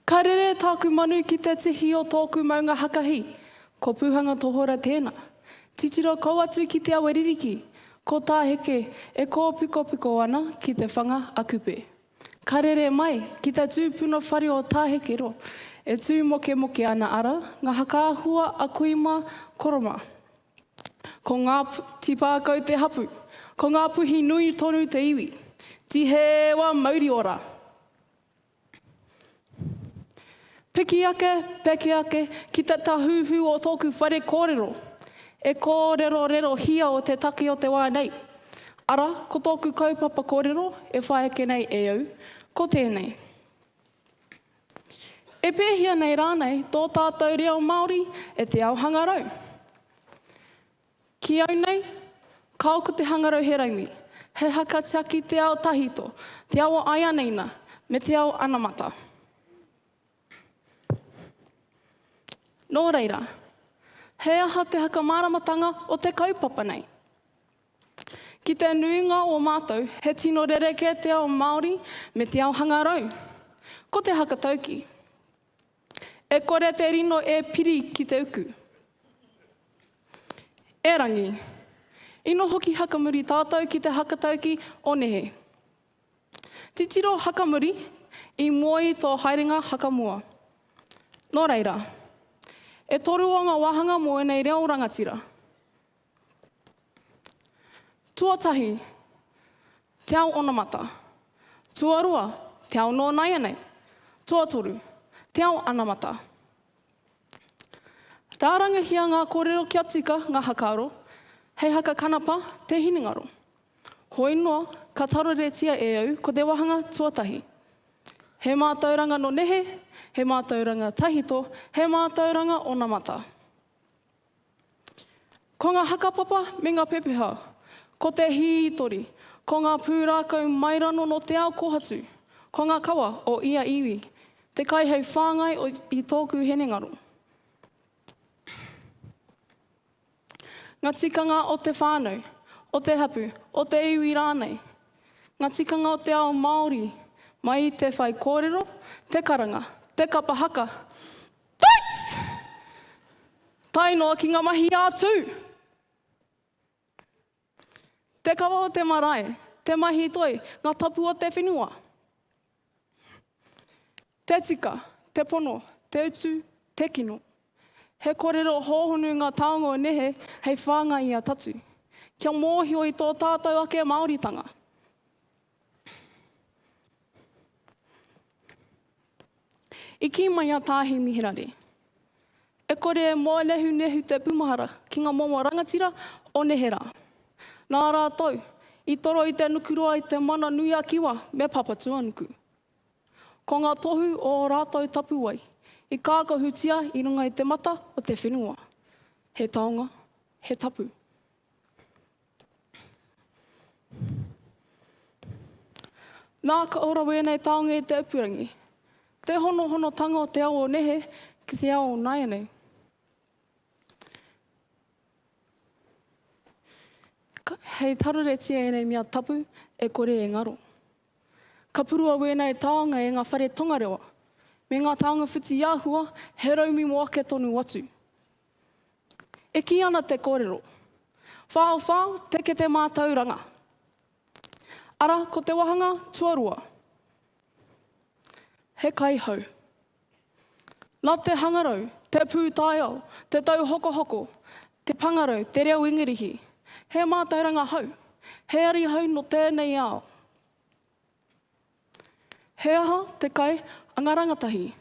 Ka rere tāku manu ki te tihi o tōku maunga hakahi, ko Pūhanga Tohora tēnā. Titiro kau atu ki te awa ririki, ko Tāheke e kōpikopiko ana ki te whanga a Kupe. Ka rere mai ki te tūpuna whare o Tāhekero, e tū mokemoke ana ara ngā hakaahua a kui mā, koro mā. Ko Ngāti Pākau te hapu, ko Ngāpuhi nui tonu te iwi. Tihēwa mauri ora! Piki ake, peke ake, ki te tāhuhu o tōku whare kōrero, e kōrerorerohia o te take o te wā nei. Ara, ko tōku kaupapa kōrero e whai ake nei e au, ko tēnei. E pēhea nei rānei tō tātou reo Māori e te ao hangarau? Ki au nei, kao ko te hangarau he raumi, he haka tiaki te ao tahito, te ao aianeina, me te ao anamata. Nō reira, he aha te hakamāramatanga o te kaupapa nei? Ki te nuinga o mātou, he tino rerekē te ao Māori me te ao hangarau. Ko te hakatauki, E kore te rino e piri ki te uku. Erangi, ino hoki hakamuri tātou ki te hakatauki o nehe. Titiro hakamuri i mua i tō haerenga hakamua. Nō reira, e toru o ngā wāhanga mō ēnei reo rangatira. Tuatahi, te ao onamata. Tuarua, te ao nō nāianei. Tuatoru, te ao anamata. Rārangahia ngā kōrero kia tika ngā hakaaro, hei haka kanapa te hinengaro. Hoi noa, ka taroretia e au ko te wāhanga tuatahi. He mātauranga nō nehe, he mātauranga tahito, he mātauranga onamata. Ko ngā hakapapa me ngā pepeha, ko te hītori, ko ngā pūrākau mai rano nō te ao kōhatu, ko ngā kawa o ia iwi, te kai hei whāngai i tōku hinengaro. Ngā tikanga o te whānau, o te hapu, o te iwi rānei. Ngā tikanga o te ao Māori, mai i te whaikōrero, te karanga, te kapa haka, Toots! Tae noa ki nga mahi a Tū! Te kawa o te marae, te mahi toi, nga tapu o te whenua. Te tika, te pono, te utu, te kino. He korero hōhonu nga taonga o nehe hei whāngai i a tatu. Kia mōhio i tō tātou ake Māoritanga. I kī mai a Tā Hemi Herare, E kore e mōnehunehu te pūmahara ki ngā momo rangatira o neherā. Nā rātou i toro i te nukuroa i te mana nui a Kiwa me Papatūānuku. Ko ngā tohu o ō rātou tapuwae i kākahutia i runga i te mata o te whenua. He taonga, he tapu. Nā, ka ora wēnei taonga i te upurangi, te honohonotanga o te ao o nehe ki te ao o nāianei. Hei taroretia ēnei mea tapu e kore e ngaro. Ka purua wēnei taonga e ngā whare tongarewa, me ngā taonga whitiāhua he raumi mō ake tonu atu. E kī ana te kōrero, Whaowhao te kete mātauranga. Ara, ko te wahanga tuarua, he kaihau. Nā te hangarau, te pūtaiao, te tauhokohoko, te pangarau, te reo Ingirihi, he mātauranga hou, he arihau nō tēnei ao. He aha te kai a nga rangatahi?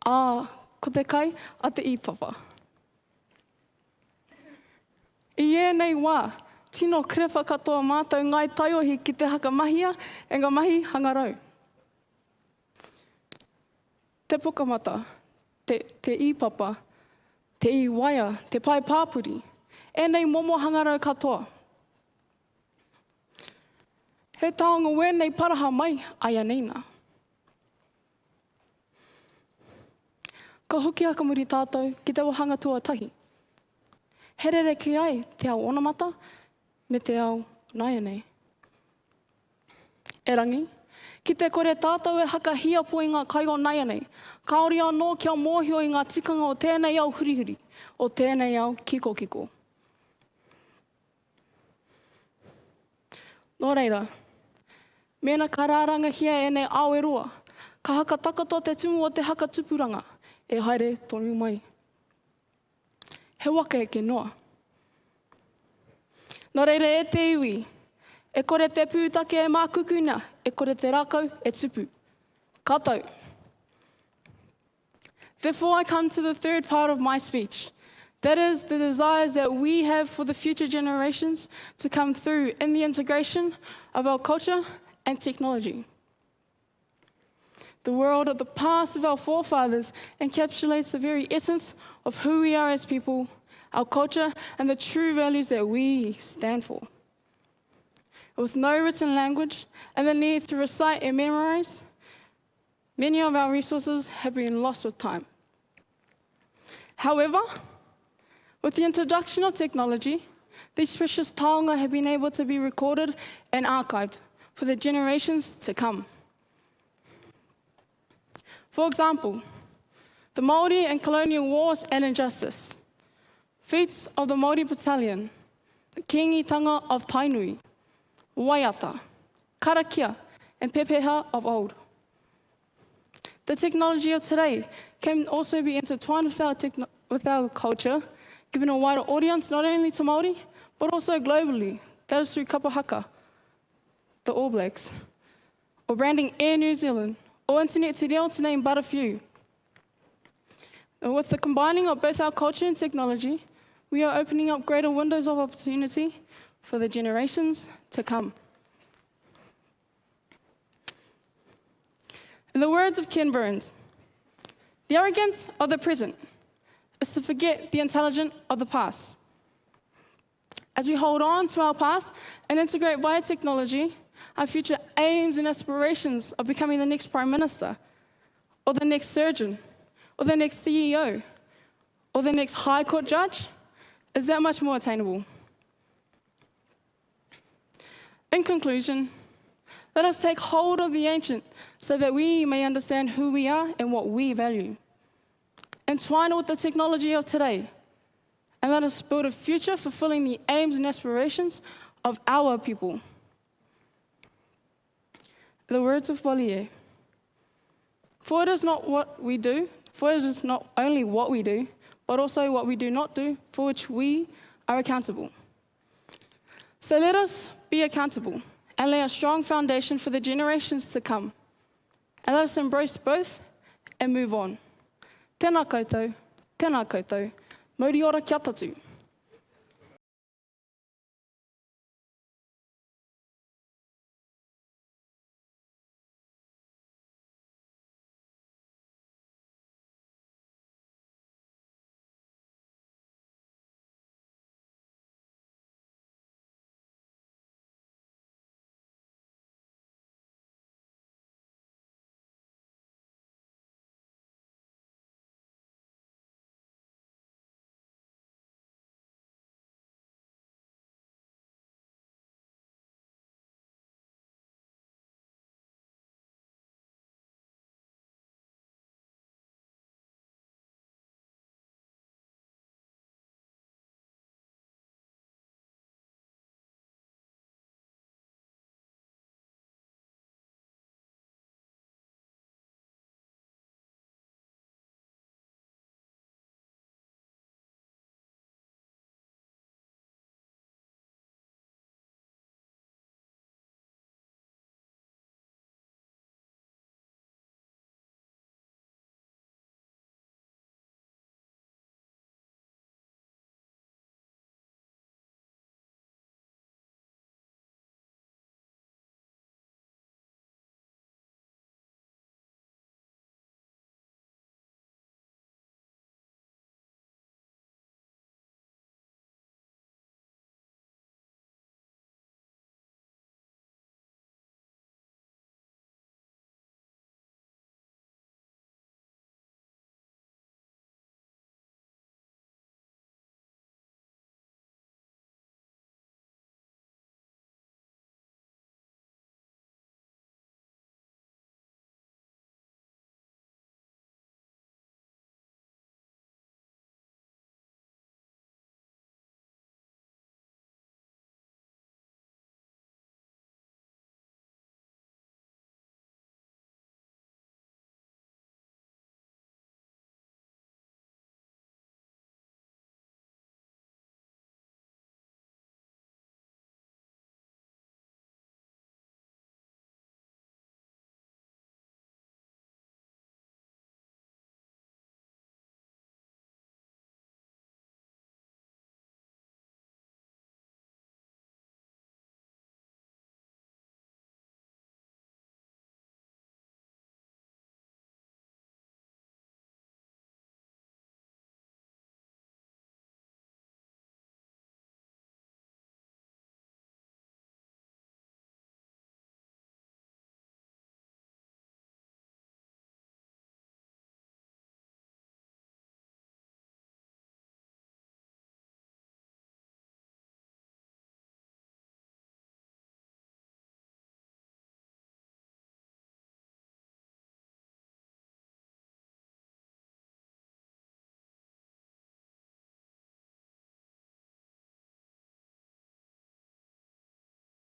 Ā, ko te kai a te īpapa. I ēnei wā, tino krewha katoa mātou Ngāi Taiohi ki te hakamahia e nga mahi hangarau. Te pukamata, te, te īpapa, te īwaea, te pae pāpori, ēnei momo hangarau katoa. He taonga wēnei paraha mai aianei nā. Ka hoki akamuri tātou ki te wahanga tuatahi. He rerekē ai te ao onamata me te ao nāianei. Erangi, Ki te kore tātou e haka hiapo i ngā kai o naianei, kāore anō kia mōhio i ngā tikanga o tēnei ao hurihuri, o tēnei ao kikokiko. Nō reira, mēnā ka rārangahia ēnei ao e roa, ka haka takoto te tumu o te haka tupuranga e haere tonu mai. He waka eke noa. Nō reira e te iwi, e kore te pūtake e mākukuna, e kore te rākau e tupu. Ka tau. Therefore I come to the third part of my speech. That is the desires that we have for the future generations to come through in the integration of our culture and technology. The world of the past of our forefathers encapsulates the very essence of who we are as people, our culture, and the true values that we stand for. With no written language and the need to recite and memorize, many of our resources have been lost with time. However, with the introduction of technology, these precious taonga have been able to be recorded and archived for the generations to come. For example, the Māori and colonial wars and injustice, feats of the Māori Battalion, the Kingitanga of Tainui, waiata, karakia, and pepeha of old. The technology of today can also be intertwined with our, with our culture, giving a wider audience not only to Māori, but also globally. That is through kapa haka, the All Blacks, or branding Air New Zealand, or Internet Te Reo, to name but a few. And with the combining of both our culture and technology, we are opening up greater windows of opportunity for the generations to come. In the words of Ken Burns, the arrogance of the present is to forget the intelligent of the past. As we hold on to our past and integrate via technology, our future aims and aspirations of becoming the next Prime Minister, or the next surgeon, or the next CEO, or the next High Court judge is that much more attainable. In conclusion, let us take hold of the ancient so that we may understand who we are and what we value. Entwine with the technology of today, and let us build a future fulfilling the aims and aspirations of our people. The words of Bollier. For it is not what we do, for it is not only what we do, but also what we do not do, for which we are accountable. So let us be accountable and lay a strong foundation for the generations to come. And let us embrace both and move on. Tēnā koutou, tēnā koutou, mauri ora kia tatu.